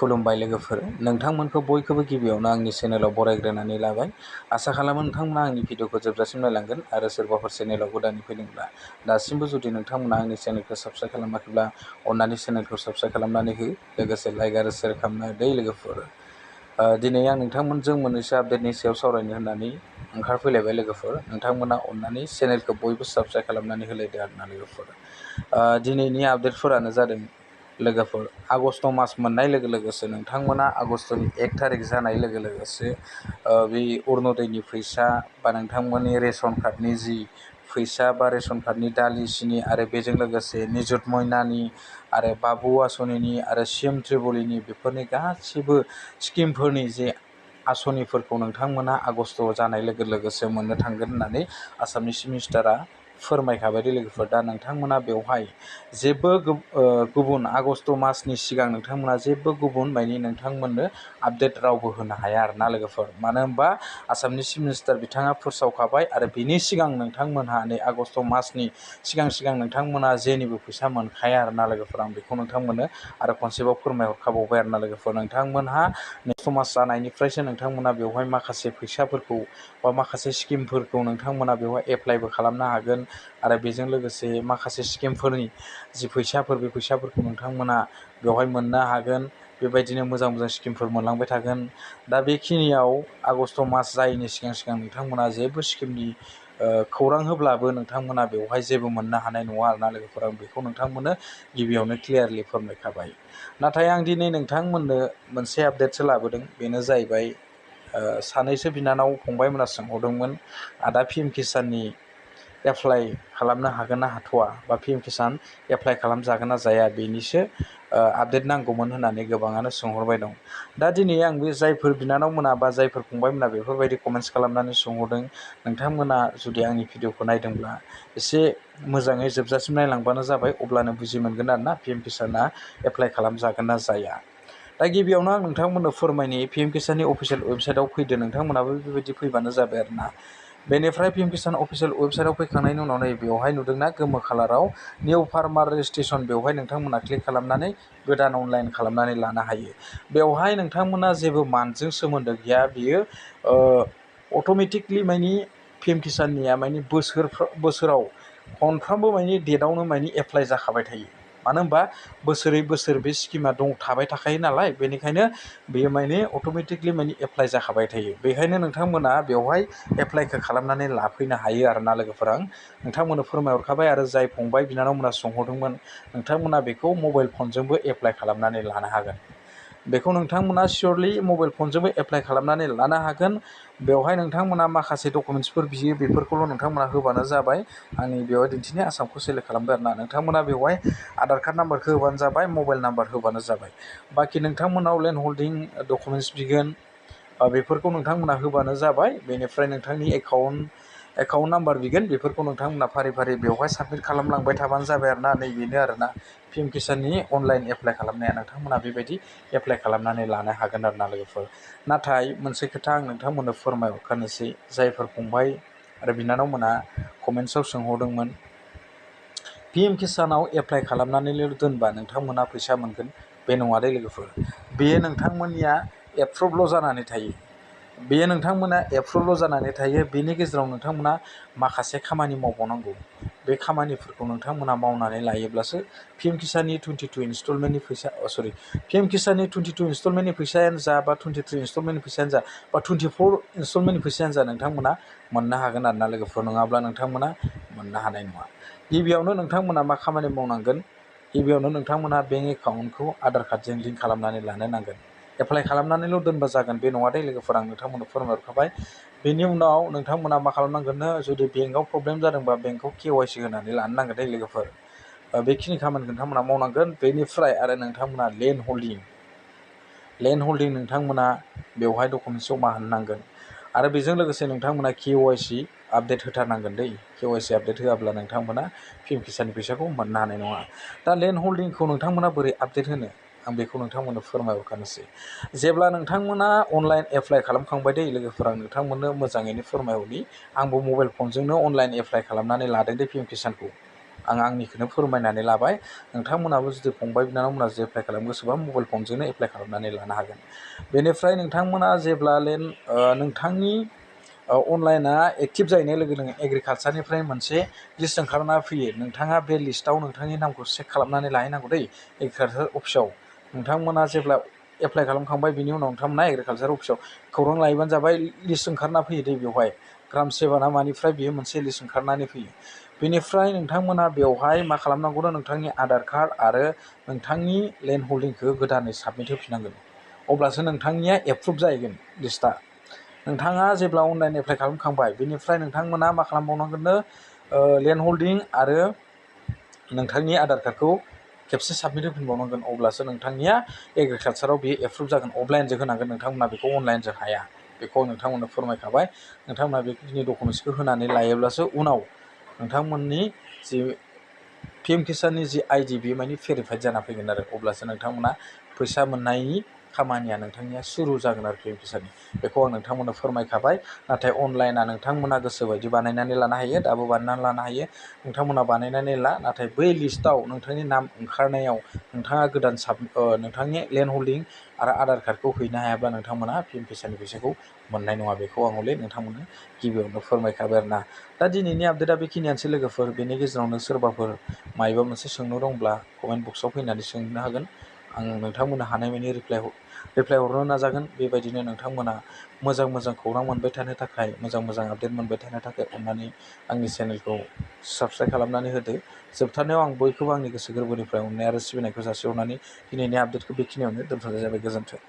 खुलुमबाय लोगोफोर, नोंथांमोनखौ बयखौबो गिबियावनो आंनि चेनेलाव बरायग्रोनानै लाबाय। आसा खालामो नोंथांमोना आंनि भिडिअखौ जोबजासिम नायलांगोन आरो सोरबाफोर चेनेलाव गोदानै फैदोंब्ला दासिमबो जुदि नोंथांमोना आंनि चेनेलखौ साबस्क्राइब खालामाखैब्ला अन्नानै चेनेलखौ साबस्क्राइब खालामनानै हो, लोगोसे लाइक आरो शेयार खालामनो दै लोगोफोर। दिनै आं नोंथांमोनजों मोननैसो आपडेटनि सायाव सावरायनो होननानै ओंखारफैलायबाय लोगोफोर। नोंथांमोना अन्नानै चेनेलखौ बयबो साबस्क्राइब खालामनानै होलायदो आरोना लोगोफोर। दिनैनि आपडेटफोरानो जादों लोगोफोर, आगस्ट मास मोननाय लोगो लोगोसो नोंथांमोना आगस्टनि 1 थारिख जानाय लोगो लोगोसो बे अरुनदयनि फैसा बा नोंथांमोननि रेशन कार्डनि जि फैसा बा रेशन कार्डनि दालि सिनि आरो बेजों लोगोसे निजुत मयनानि आरो बाबु आसनिनि आरो CM ट्रिबुलिनि बेफोरनि गासिबो स्किमफोरनि जे आसनिफोरखौ नोंथांमोना आगस्ट जानाय लोगो लोगोसो मोननो थांगोन होननानै आसामनि चिफ मिनिस्टारा फोरमायखाबाय लोगोफोर। दा नोंथांमोना बेवहाय जेबो गुबुन आगस्ट मासनि सिगां नोंथांमोना जेबो गुबुन माने नोंथांमोननो आपडेट रावबो होनो हाया आरोना लोगोफोर। मानो होनबा आसामनि चिफ मिनिस्टार बिथाङा फोसावखाबाय आरो बिनि सिगां नोंथांमोनहा नै आगस्ट मासनि सिगां नोंथांमोना जेनिबो फैसा मोनखाया आरोना लोगोफोर। आं बेखौ नोंथांमोननो आरो खनसेबाव फोरमायहरखाबावबाय आरोना लोगोफोर। नोंथांमोनहा नेक्स्ट मास जानायनिफ्रायसो नोंथांमोना बेवहाय माखासे फैसाफोरखौ बा माखासे स्किमफोरखौ नोंथांमोना बेवहाय एप्लाइबो खालामनो हागोन आरो बेजों लोगोसे माखासे स्किमफोरनि जि फैसाफोर बे फैसाफोरखौ नोंथांमोना बेवहाय मोननो हागोन। बेबायदिनो मोजां मोजां स्किमफोर मोनलांबाय थागोन। दा बेखिनियाव आगस्ट मास जायैनि सिगां नोंथांमोना जेबो स्किमनि खौरां होब्लाबो नोंथांमोना बेवहाय जेबो मोननो हानाय नङा आरोना लोगोफोर। आं बेखौ नोंथांमोननो गिबियावनो क्लियारलि फोरमायखाबाय। नाथाय आं दिनै नोंथांमोननो मोनसे आपडेटसो लाबोदों। बेनो जाहैबाय सानैसो बिनानाव फंबायमोना सोंहरदोंमोन, आदा PM किसाननि एप्लाइ खालामनो हागोन ना हाथ'वा, बा PM किसान एप्लाइ खालामजागोन ना जाया, बेनिसो आपडेट नांगौमोन होननानै गोबाङानो सोंहरबाय दं। दा दिनै आं बे जायफोर बिनानावमोना बा जायफोर फंबायमोना बेफोरबायदि कमेन्ट्स खालामनानै सोंहरदों, नोंथांमोना जुदि आंनि भिडिअखौ नायदोंब्ला एसे मोजाङै जोबजासिम नायलांबानो जाबाय, अब्लानो बुजि मोनगोन आरोना PM किसाना एप्लाइ खालामजागोन ना जाया। दा गिबियावनो आं नोंथांमोननो फोरमायनि PM किसाननि अफिसियेल वेबसाइटआव फैदो, नोंथांमोनाबो बेबायदि फैबानो जाबाय आरोना। बेनिफ्राय PM किसान अफिसियेल वेबसाइटआव फैखांनायनि उनाव नै बेवहाय नुदोंना गोमो खालाराव निउ फार्मार रेजिस्ट्रेसन, बेवहाय नोंथांमोना क्लिक खालामनानै गोदान अनलाइन खालामनानै लानो हायो। बेवहाय नोंथांमोना जेबो मान्थजों सोमोन्दो गैया। बियो अट'मेटिकलि माने PM किसाननिया माने बोसोराव खनफ्रामबो माने डेटआवनो माने एप्लाइ जाखाबाय थायो। मानो होनबा बोसोरै बोसोर बे स्किमा थाबाय थाखायो नालाय, बेनिखायनो बेयो माने अट'मेटिकलि माने एप्लाइ जाखाबाय थायो। बेखायनो नोंथांमोना बेवहाय एप्लाइखौ खालामनानै लाफैनो हायो आरोना लोगोफोर। आं नोंथांमोननो फोरमायहरखाबाय आरो जाय फंबाय बिनानावमोना सोंहरदोंमोन, नोंथांमोना बेखौ मबाइल फनजोंबो एप्लाइ खालामनानै लानो हागोन। बेखौ नोंथांमोना सियरलि मबाइल फनजोंबो एप्लाइ खालामनानै लानो हागोन। बेवहाय नोंथांमोना माखासे डकुमेन्ट्सफोर बियो, बेफोरखौल' नोंथांमोना होबानो जाबाय। आंनि बेवहाय दिन्थिनाय आसामखौ सेलेक्ट खालामबाय आरोना। नोंथांमोना बेवहाय आधार कार्ड नाम्बारखौ होबानो जाबाय, मबाइल नाम्बार होबानो जाबाय। बाखि नोंथांमोनाव लेन्ड हल्डिं डकुमेन्ट्स बिगोन, बेफोरखौ नोंथांमोना होबानो जाबाय। बेनिफ्राय नोंथांनि एकाउन्ट नाम्बार बिगोन, बेफोरखौ नोंथांमोना फारि फारि बेवहाय साबमिट खालामलांबाय थाबानो जाबाय आरोना। नैबेनो आरोना PM किसाननि अनलाइन एप्लाइ खालामनाया। नोंथांमोना बेबायदि एप्लाइ खालामनानै लानो हागोन आरोना लोगोफोर। नाथाय मोनसे खोथा आं नोंथांमोननो फोरमायहरखानोसै, जायफोर फंबाय आरो बिनानावमोना कमेन्ट्सआव सोंहरदोंमोन, PM किसानाव एप्लाइ खालामनानैल' दोनबा नोंथांमोना फैसा मोनगोन, बे नङा दे लोगोफोर। बेयो नोंथांमोननिया एप्रुभल' जानानै थायो। बेयो नोंथांमोना एप्रुभल' जानानै थायो। बेनि गेजेराव नोंथांमोना माखासे खामानि मावबावनांगौ। बे खामानिफोरखौ नोंथांमोना मावनानै लायोब्लासो PM किसाननि 22 इनस्टलमेन्टनि फैसा, PM किसाननि 22 इनस्टलमेन्टनि फैसायानो जा, बा 23 इनस्टलमेन्टनि फैसायानो जा, बा 24 इनस्टलमेन्टनि फैसायानो जा, नोंथांमोना मोननो हागोन आरोना लोगोफोर। नङाब्ला नोंथांमोना मोननो हानाय नङा। गिबियावनो नोंथांमोना मा खामानि मावनांगोन, गिबियावनो नोंथांमोना बेंक एकाउन्टखौ आधार कार्डजों लिंक खालामनानै लानो नांगोन। एप्लाइ खालामनानैल' दोनबा जागोन बे नङा दे लोगोफोर। आं नोंथांमोननो फोरमायहरखाबाय। बेनि उनाव नोंथांमोना मा खालामनांगोननो, जुदि बेंकआव प्रब्लेम जादोंबा बेंकखौ KYC होनानै लानो नांगोन दे लोगोफोर। बेखिनि खामानिखौ नोंथांमोना मावनांगोन। बेनिफ्राय आरो नोंथांमोना लेन्ड हल्डिं नोंथांमोना बेवहाय डकुमेन्ट्स जमा होनांगोन। आरो बेजों लोगोसे नोंथांमोना KYC आपडेट होथारनांगोन दै। KYC आपडेट होआब्ला नोंथांमोना PM किसाननि फैसाखौ मोननो हानाय नङा। दा लेन्ड हल्डिंखौ नोंथांमोना बोरै आपडेट होनो, आं बेखौ नोंथांमोननो फोरमायहरखानोसै। जेब्ला नोंथांमोना अनलाइन एप्लाइ खालामखांबाय दे लोगोफोर, आं नोंथांमोननो मोजाङैनो फोरमायहरनि। आंबो मबाइल फनजोंनो अनलाइन एप्लाइ खालामनानै लादों दे PM किसानखौ। आं आंनिखौनो फोरमायनानै लाबाय। नोंथांमोनाबो जुदि फंबाय बिनानावमोना जुदि एप्लाइ खालामनो गोसोबा मबाइल फनजोंनो एप्लाइ खालामनानै लानो हागोन। बेनिफ्राय नोंथांमोना जेब्ला नोंथांनि अनलाइना एक्टिभ जाहैनाय लोगो लोगो एग्रिकालसारनिफ्राय मोनसे लिस्ट ओंखारना फैयो। नोंथाङा बे लिस्टआव नोंथांनि नामखौ चेक खालामनानै लाहैनांगौ दै एग्रिकालसार अफिसाव। नोंथांमोना जेब्ला एप्लाइ खालामखांबाय बिनि उनाव नोंथांमोना एग्रिकालसार अफिसाव खौरां लायोबानो जाबाय। लिस्ट ओंखारना फैयो दै बेवहाय ग्राम सेभा ना मानिफ्राय बियो मोनसे लिस्ट ओंखारनानै फैयो। बेनिफ्राय नोंथांमोना बेवहाय मा खालामनांगौ, नोंथांनि आधार कार्ड आरो नोंथांनि लेन्ड हल्डिंखौ गोदानै साबमिट होफिननांगोन। अब्लासो नोंथांनिया एप्रुभ जाहैगोन लिस्टआ। नोंथाङा जेब्ला अनलाइन एप्लाइ खालामखांबाय बेनिफ्राय नोंथांमोना मा खालामबावनांगोननो, लेन्ड हल्डिं आरो नोंथांनि आधार कार्डखौ खेबसे साबमिट होफिनबावनांगोन। अब्लासो नोंथांनिया एग्रिकालसाराव बेयो एप्रुभ जागोन। अफलाइनजों होनांगोन, नोंथांमोना बेखौ अनलाइनजों हाया। बेखौ नोंथांमोननो फोरमायखाबाय। नोंथांमोना बेखिनि डकुमेन्ट्सखौ होनानै लायोब्लासो उनाव नोंथांमोननि जि PM किसाननि जि ID बेयो माने भेरिफाइड जाना फैगोन आरो अब्लासो नोंथांमोना फैसा मोननायनि खामानिया नोंथांनिया सुरु जागोन आरो PM किसाननि। बेखौ आं नोंथांमोननो फोरमायखाबाय। नाथाय अनलाइना नोंथांमोना गोसोबायदि बानायनानै लानो हायो, दाबो बानायनानै लानो हायो। नोंथांमोना बानायनानै ला, नाथाय बै लिस्टआव नोंथांनि नाम ओंखारनायाव नोंथाङा गोदान नोंथांनि लेन्ड हल्डिं आरो आधार कार्डखौ हैनो हायाब्ला नोंथांमोना PM किसाननि फैसाखौ मोननाय नङा। बेखौ आं हले नोंथांमोननो गिबियावनो फोरमायखाबाय आरो ना। दा दिनैनि आपडेटआ बेखिनियानोसै लोगोफोर। बेनि गेजेरावनो सोरबाफोर मायबा मोनसे सोंनो दंब्ला कमेन्ट बक्सआव फैनानै सोंनो हागोन। आं नोंथांमोननो हानायमानि रिप्लाइ हरनो नाजागोन। बेबायदिनो नोंथांमोना मोजां खौरां मोनबाय थानो थाखाय, मोजां आपडेट मोनबाय थानो थाखाय अननानै आंनि चेनेलखौ साबस्क्राइब खालामनानै होदो। जोबथारनायाव आं बयखौबो आंनि गोसो गोरबोनिफ्राय अननाय आरो सिबिनायखौ जासिहरनानै दिनैनि आपडेटखौ बेखिनियावनो दोनथ'नाय जाबाय। गोजोन्थों।